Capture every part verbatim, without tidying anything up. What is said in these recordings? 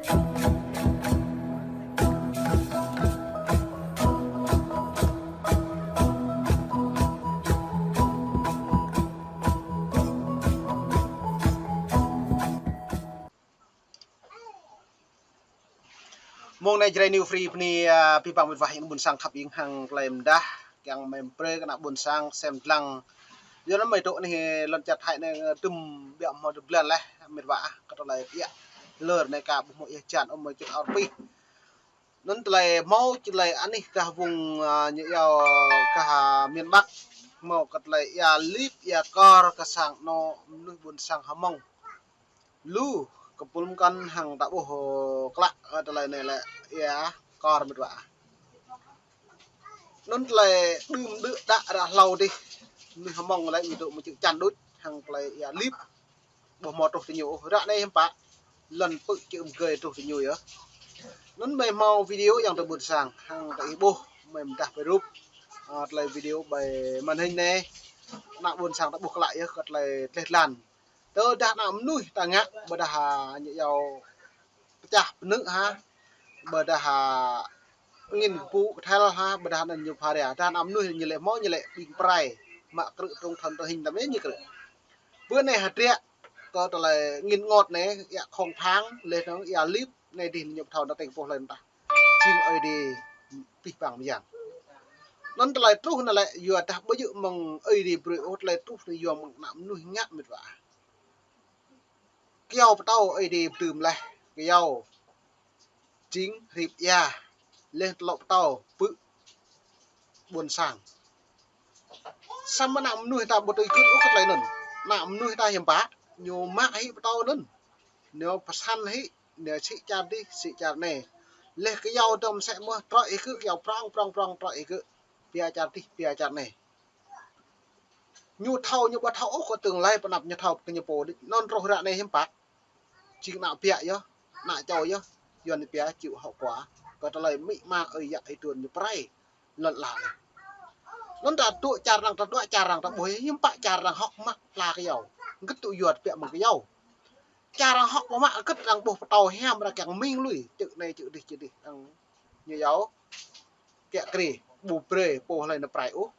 Mông anai Jrai New Free bơni, ơ, abih bang met wa ayŏng ƀuôn sang khăp ing hăng tơlơi mơdah, kiăng mơ̆ng brơi kơ ană ƀuôn sang sem lăng. Yua anŭn mơ̆ tŏ anai lŏn čar Thái anai tŭm biă mơ̆ tŭm blan laih met wa ah, kơ tơlơi ƀiă. Lơr anai ka ƀu hmâo ia hơjan ôh, mơ̆ čut aur pih. Anŭn tơlơi hmâo tơlơi anih gah vùng, ơ, ñu iâu gah miền Bắc. Hmâo kơ tơlơi ia lip, ia kor, kơ sang anŏ mơnuih ƀuôn sang Hmông. Lu kơ pul mơkăn hăng ta ƀuh klă, ơ, tơlơi anai lĕ ia kor met wa ah. Anŭn tơlơi đưm đưm đă ră hlâo dih. Mơnuih Hmông lĕ ñu tŭ mơ̆ čư̆ čan đôč hăng tơlơi ia lip. Ƀu hmâo truh tơ ñu ôh. Ră anai hiư̆m pă lŏn pư̆ čư̆ mơgơi truh tơ ñu yơh. Anŭn mơ̆ hmâo video yang tơ ƀuôn sang hăng ta ih ƀuh mơ̆ mơdah ƀơi rup, ơ, tơlơi video ƀơi màn hình anai. Ană ƀuôn sang ta ƀuh klă yơh kơ tơlơi tleh tlan. Tơdah ană mơnuih ta ngă, ƀôdah, ơ, ñu iâu pơčah pơnư̆ hă, ƀôdah, ơ, angĭn kơpŭ kơthel hă, ƀôdah anŭn ñu pha ria. Tơdah ană mơnuih ñu lĕ hmâo, ñu lĕ ƀing prai, mă krư̆ tơ̆ng thŏn tơhing tăm anai ñu krư̆. Bơ anai hơdră kơ tơlơi angĭn ngot anai, ia khŏng phang, laih anŭn ia lip anai dih ñu pơthâo anŭn tơ̆ng pô hlơi anŭn tah. Jing Ơi Adai abih bang mơyang. Anŭn tơlơi truh anŭn lĕ yua dah ƀu djơ̆ mơ̆ng Ơi Adai brơi ôh, tơlơi truh anŭn yua mơ̆ng ană mơnuih ngă met wa ah. Kyâo pơtâo Ơi Adai pơtưm laih, kyâo jing hrip ia, laih tơlŏ pơtâo pư̆ ƀuôn sang. Samơ̆ ană mơnuih ta ƀu tui gưt ôh kơ tơlơi anŭn. Ană mơnuih ta hiư̆m pă, ñu mă hĭ pơtâo anŭn. Ñu pơsăn hĭ, ñu sĭ čar dih, sĭ čar anai. Laih kyâo dơ̆ng mơsĕ mơ̆, trŏ ih gơ̆, kyâo prŏng, prŏng, prŏng, trŏ ih gơ̆. Pia čar dih, pia čar anai. Ñu thâo, ñu ƀu thâo ôh kơ tương lai pơ anăp ñu thâo kơ ñu pô đôč. Anŭn truh ră anai hiư̆m pă. Jing ană biă yơh, ană čô yơh, Yuan pia chịu hậu quả kơ tơlơi amĭ ama ơi yă ơi truôn ñu prai lŏn ala anai. Anŭn ta tŭ čar arăng, ta tŭ čar arăng, ta ƀuh hiư̆m pă čar arăng hŏk mă pla kyâo. Gĭt tŭ yua biă mơ̆ng kyâo. Čar arăng hŏk mă gĭt arăng ƀuh pơtâo hiam arăng kiăng mĭn lui, čư̆ anai čư̆ dih čư̆ dih arăng ñu iâu kiă kriê, ƀu brơi pô hlơi nao prai ôh.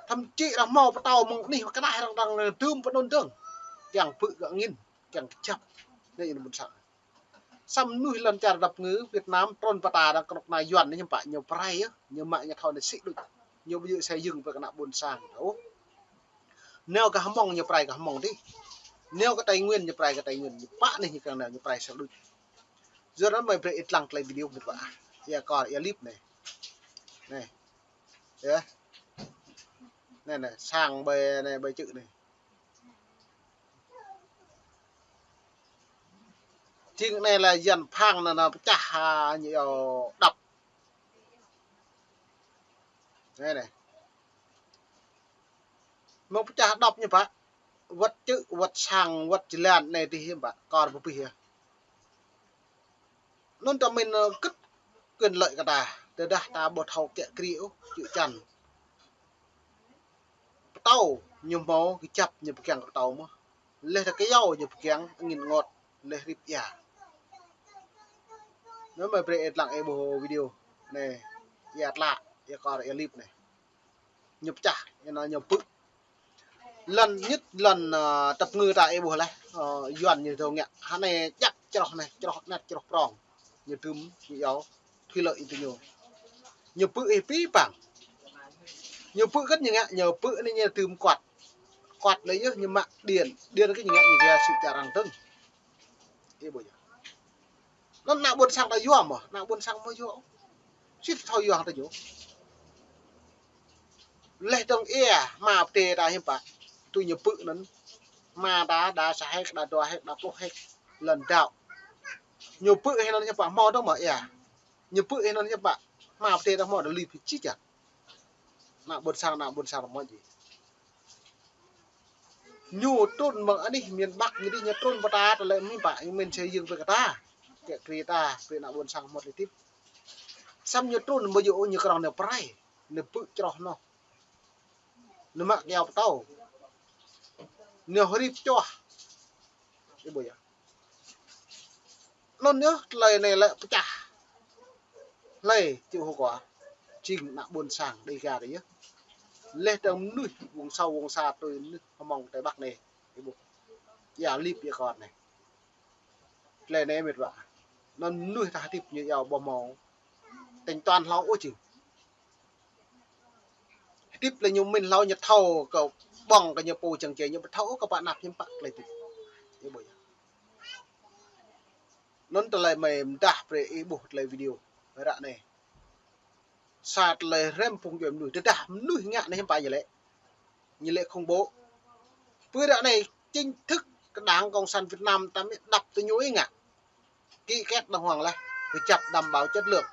Thậm chí arăng hmâo pơtâo mơ̆ng anih kơnah arăng, arăng tŭm pơ anŭn dơ̆ng. Kiăng pư̆ gơ̆ angĭn, kiăng kơjăp. Anai anŭn ƀuôn sang. Samơ̆ mơnuih lŏn čar dăp ngư Việt Nam trŭn pơtă arăng kơnuk kơna Yuan anai hiư̆m pă ñu prai yơh, ñu mă ñu thâo anai sĭ đôč. Ñu ƀu djơ̆ xây dựng brơi kơ ană ƀuôn sang ôh. Nao gah Hmông ñu prai gah Hmông dih. Nao gah Tây Nguyên ñu prai gah Tây Nguyên. Ñu pă anih ñu kiăng nao ñu prai sĭ đôč. Yua anŭn mơ̆ brơi ih lăng tơlơi video met wa ah. Ia kor, ia lip anai. Anai. Yơh. Anai, anai, sang ƀơi, anai, ƀơi čư̆ anai. Jing anai lĕ yan phang anŭn, anŭn pơčah, ơ, ñu iâu đập. Anai, anai. Mơ̆ng pơčah đập ñu pă. Wơ̆t čư̆, wơ̆t sang, wơ̆t jơlan anai dih hiư̆m pă. Kor pơpih yơh. Anŭn ta min, ơ, gĭt quyền lợi kơ ta, tơdah ta ƀu thâo kiă kriê ôh, čư̆ čan. Pơtâo ñu hmâo, kơjăp ñu pơkiăng pơtâo mơ̆. Laih ta kyâo ñu pơkiăng, angĭn ngot, laih hrip ia. Anŭn mơ̆ brơi ih lăng ih ƀuh video. Anai, ia tlă, ia kor, ia lip anai. Ñu pơčah, anŭn ñu pư̆. Lŏn ñit lŏn, ơ, tăp ngư ta ih ƀuh laih, ơ, Yuan ñu thâo ngă. Hơnai jăk čroh anai, čroh anet, čroh prŏng. Ñu tŭm, ñu iâu, thủy lợi tơ ñu. Ñu pư̆ ih abih bang. Ñu pư̆ kơ̆t ñu ngă, ñu pư̆ anai ñu tŭm kuăt. Kuăt lĕ yơh ñu mă điện, điện kơ̆t ñu ngă ñu gah sĭ čar arăng dơ̆ng. Ih ƀuh yơh. Anŭn ană ƀuôn sang ta yua mơ̆, ană ƀuôn sang mơ̆ yua. Sĭt thâo yua tơ ñu. Laih dơ̆ng ia, hmua pơdai ta hiư̆m pă. Tui ñu pư̆ anŭn. Hmua ta, đa sa héc, đa dua héc, đa pluh héc. Lŏn dŏ. Ñu pư̆ hĭ anŭn hiư̆m pă hmâo dơ̆ng mơ̆ ia. Ñu pư̆ hĭ anŭn hiư̆m pă. Hmua pơdai ta hmâo dơ̆ng lip hĭ čih čă. Ană ƀuôn sang, ană ƀuôn sang mơ̆ či. Ñu trŭn mơ̆ng anih miền Bắc ñu dih, ñu trŭn pơtă tơlơi amĭ ama, ñu min xây dựng brơi kơ ta. Kiă kriê ta, brơi ană ƀuôn sang hmâo tơlơi hơdip. Samơ̆ ñu trŭn ƀu djơ̆ ôh, ñu krong nao prai, nao pư̆ čroh anŭn. Nao mă kyâo pơtâo. Nao hrip čoh. Ih ƀuh yơh. Anŭn yơh, tơlơi anai lĕ pơčah. Hlơi chịu hậu quả? Jing ană ƀôn sang Đêga tơ yơh. Laih dơ̆ng mơnuih wŏng sâu wŏng xa tui mơnuih Hmông Tây Bắc anai. Ih ƀuh. Ia lip ia kon anai. Tơlơi anai mĕt wa. Anŭn mơnuih ta hơdip ñu iâu ƀu hmâo tính toán hlâo ôh jing. Hơdip lĕ ñu mĭn hlâo ñu thâo kơ ƀơ̆ng kơ ñu pô jăng jai ñu ƀu thâo ôh kơ pă anăp hiư̆m pă tơlơi hơdip. Ih ƀuh yơh. Anŭn tơlơi mơi mơdah brơi ih ƀuh tơlơi video ră anai. Sa tơlơi hrăm phung djuai mơnuih, tơdah mơnuih ngă anai hiư̆m pă ñu lĕ. Ñu lĕ khủng bố. Pơ ră anai chính thức kơ Đảng Cộng sản Việt Nam ta mĭn đăp tơ ñu ih ngă. Ký kết đàng hoàng laih, kơjăp đảm bảo chất lượng.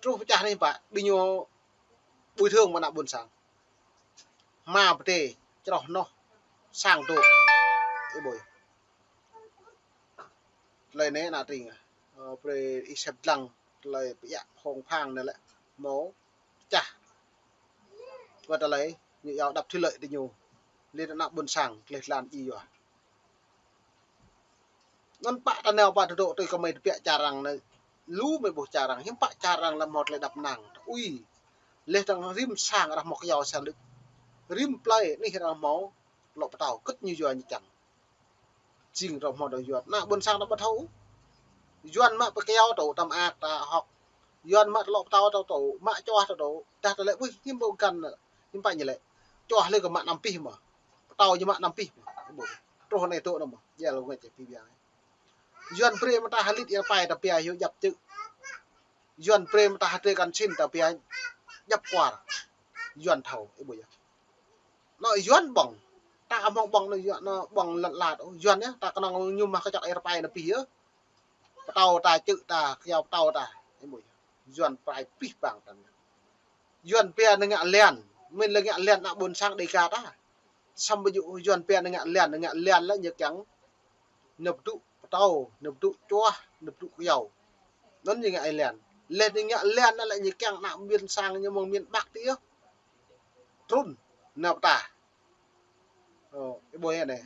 Truh pơčah anai hiư̆m pă, ƀing ñu bồi thường mơ̆ ană ƀôn sang. Hmua pơdai, čroh hnoh, sang dŏ. Ih ƀuh. Tơlơi anai ană tring. Ơ, brơi ih sem dlăng, tơlơi pơiă phŏng phang anai lĕ. Hmâo pơčah. Kơ tơlơi, ñu iâu đăp thủy lợi tơ ñu. Laih ană ƀôn sang, tơlơi tlan ih yua. Anŭn pă ta nao pă tơdŏ tui kơ mơi tơbiă čar arăng anai. Lu mơi ƀuh čar arăng, hiư̆m pă čar arăng lăm hmâo tơlơi đăp năng. Ui, laih dơ̆ng rĭm sang arăng hmâo kơyâo sang lưk. Rĭm plơi anih arăng hmâo lŏ pơtâo, kơ̆t ñu yua ñu čang. Jing arăng hmâo dơ̆ng Yuan. Ană ƀôn sang ta ƀu thâo. Yuan mă pơkơyâo tŏ, ta mă ak ta hŏk. Yuan mă lŏ pơtâo tŏ, tŏ, mă čuah tŏ, tŏ. Dah tơlơi ƀuh hiư̆m ƀu găn, hiư̆m pă ñu lĕ. Čuah lĕ kơ mă anăm pih mơ̆. Pơtâo ñu mă anăm pih mơ̆. Ih ƀuh. Truh anai tŏ anŭn mơ̆. Jel ngă čeh pih biă. Yuan brơi mơ̆ ta hơlit ia rơpai ta pia hyu djăp čư̆. Yuan brơi mơ̆ ta hơdrơi kăn sin ta pia djăp kuar. Yuan thâo, ih ƀuh yơh. Anŭn Yuan ƀơ̆ng. Ta hmâo ƀơ̆ng anŭn Yuan, anŭn ƀơ̆ng lăn ala tŏ. Yuan yơh, ta kơnơ̆ng ñu mă kơčŏk ia rơpai anŭn pih yơh. Pơtâo ta čư̆ ta, kơyâo pơtâo ta. Ih ƀuh yơh. Yuan prai pih bang ta anŭn. Yuan pia anŭn ngă lian, mĭn lĕ ngă lian ană ƀôn sang Đêga ta. Samơ̆ ƀu djơ̆ Yuan pia anŭn ngă lian, ngă lian lĕ ñu kiăng nao pơdŭ pơtâo, nao pơdŭ čuah, nao pơdŭ kơyâo. Anŭn ñu ngă lian. Laih anŭn ngă lian lĕ ñu kiăng ană ƀôn sang ñu mơ̆ng miền Bắc tơ yơh. Trŭn, nao pơtă. Ơ, ih ƀuh anai.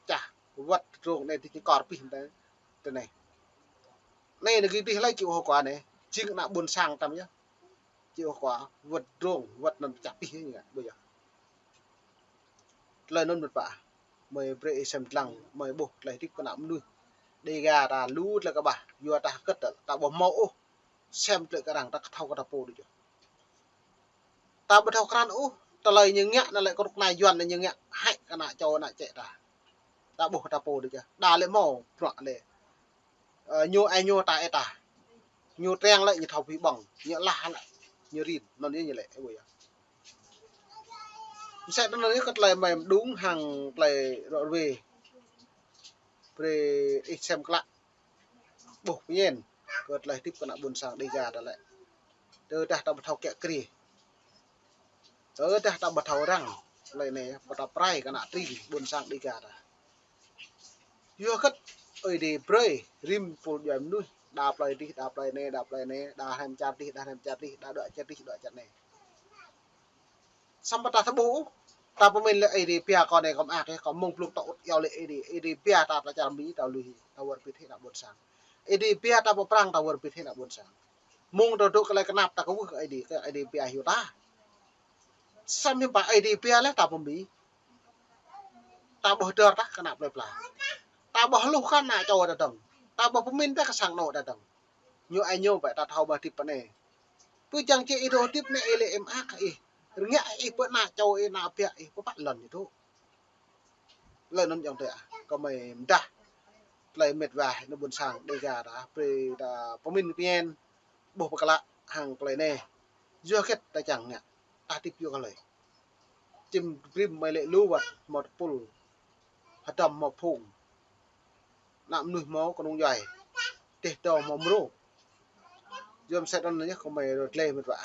Čah, wơ̆t drông anai tơ ñu kor pih mơ̆ tơ anai. Anai anŭn gih tih lĕ chịu hậu quả anai. Jing ană ƀôn sang ta yơh. Chịu hậu quả, wơ̆t drông, wơ̆t anŭn pơčah pih yơh, ƀuh yơh. Tơlơi anŭn mĕt wa. Mơi brơi ih sem dlăng, mơi ƀuh tơlơi hơdip kơ ană mơnuih. Đêga ta lu tơlơi kơƀah, yua ta kơ̆t ta ƀu hmâo ôh. Sem tơlơi kơ arăng ta kơ thâo kơ ta pô đôč yơh. Ta ƀu thâo krăn ôh, tơlơi ñu ngă anŭn lĕ kơnuk kơna Yuan anŭn ñu ngă hăi kơ ană čô ană čĕ ta. Ta ƀuh ta pô đôč yơh. Đa lĕ hmâo, bruă lĕ. Ơ, ñu ai ñu ta ê ta. Ñu triăng lĕ ñu thâo pih ƀơ̆ng, ñu lah lĕ ñu rin, anŭn yơh ñu lĕ, ih ƀuh yơh. Mơsĕ anŭn yơh kơ tơlơi mơi mơđung hăng tơlơi rŏ rơwe. Brơi ih sem klă. Ƀuh pơñen kơ tơlơi hơdip kơ ană ƀôn sang Đêga ta lĕ. Tơdah ta ƀu thâo kiă kriê. Tơdah ta ƀu thâo răng tơlơi anai, ƀu ta prai kơ ană tring ƀôn sang Đêga ta. Yua kơ Ơi Adai brơi rĭm pul djuai mơnuih, đa plơi dih, đa plơi anai, đa plơi anai, đa hrăm čar dih, đa hrăm čar dih, đa đuaĭ čar dih, đuaĭ čar anai. Samơ̆ ta thâo ƀuh, ta pơmĭn lĕ Ơi Adai pia kơ anai kơ mơak, kơ mơ̆ng blung ta ŭt iâu lĕ Ơi Adai, Ơi Adai pia ta, ta čar Mi ta lui, ta wơr bĭt hĭ ană ƀôn sang. Ơi Adai pia ta pơ Prăng ta wơr bĭt hĭ ană ƀôn sang. Mơ̆ng ta dŏ tơlơi kơnap ta kwưh kơ Ơi Adai, kơ Ơi Adai pia hyu ta. Samơ̆ hiư̆m pă Ơi Adai pia lĕ ta pơmĭn. Ta ƀuh dơr ta kơ ană plơi pla. Ta ƀuh hluh kơ ană čô ta dơ̆ng. Ta ƀuh pơmĭn ta kơ sang anŏ ta dơ̆ng. Ñu ai ñu ƀĕ ta thâo ƀă hơdip pơ anai. Pơjing či ih dŏ hơdip anai ih lĕ ih mơak ih. Rơngiă ih pơ ană čô ih ană biă ih pơpă lŏn ñu dŏ. Tơlơi anŭn yơh tơ ah, kơ mơi mơdah. Tơlơi mĕt wa ană ƀôn sang Đêga ta, brơi ta pơmĭn pơñen, ƀuh pơklă hăng tơlơi anai. Yua hơget ta čang ngă, ta hơdip yua kơ hlơi. Čim brĭm mơi lĕ lu wơ̆t hmâo tơpul, hơdăm hmâo phung. Ană mơnuih hmâo kơnung djuai. Teh tơ hmâo mrô. Yua mơsĕ anŭn yơh kơ mơi rơtlê mĕt wa.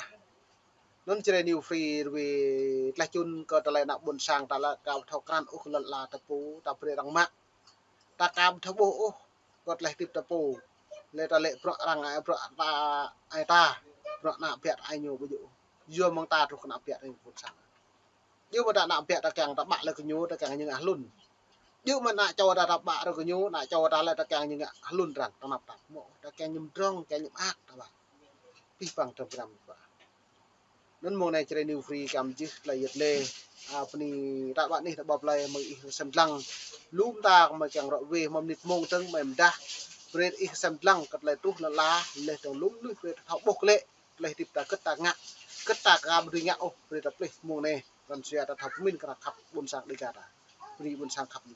Anŭn Jrai New Free rơwe tlaih čun kơ tơlơi ană ƀôn sang ta lĕ ka ƀu thâo krăn ôh kơ lŏn ala ta pô, ta brơi arăng mă. Ta ka ƀu thâo ƀuh ôh kơ tơlơi hơdip ta pô. Lĕ ta lĕ bruă arăng ai bruă ta ai ta. Bruă ană biă ai ñu ƀu djơ̆. Yua mơ̆ng ta truh kơ ană biă ai ñu ƀôn sang. Yua mơ̆ ta ană biă ta kiăng ta ƀă lĕ kơ ñu, ta kiăng ñu ngă hlŭn. Djơ̆ mơ̆n ană čô ta, ta ƀă rơ̆k ñu, ană čô ta lĕ ta kiăng ñu ngă hlŭn arăng, ta năp ta. Mơ̆ ta kiăng ñu mdrŏng, kiăng ñu mơak ta ƀă. Pih păng tơm gram ƀă. Anŭn mông anai Jrai New Free kăm jih tơlơi yet lê. A, bơni ta ƀă anih ta ƀă plơi mơ̆ng ih sem dlăng. Lŏm ta mơ̆ kiăng rŏ wê mơ̆ mơnit mông tơ̆ng mơ̆ mơdah. Brơi ih sem dlăng kơ tơlơi truh lăn ala, leh dơ̆ng lŏm mơnuih brơi ta thâo ƀuh klĕ. Tơlơi hơdip ta kơ̆t ta ngă, kơ̆t ta ka ƀu dưi ngă ôh, brơi ta plih mông anai. Răn sua ta thâo pơmĭn kơ ană khăp ƀôn sang Dega ta. Brơi ƀôn sang khăp ñu.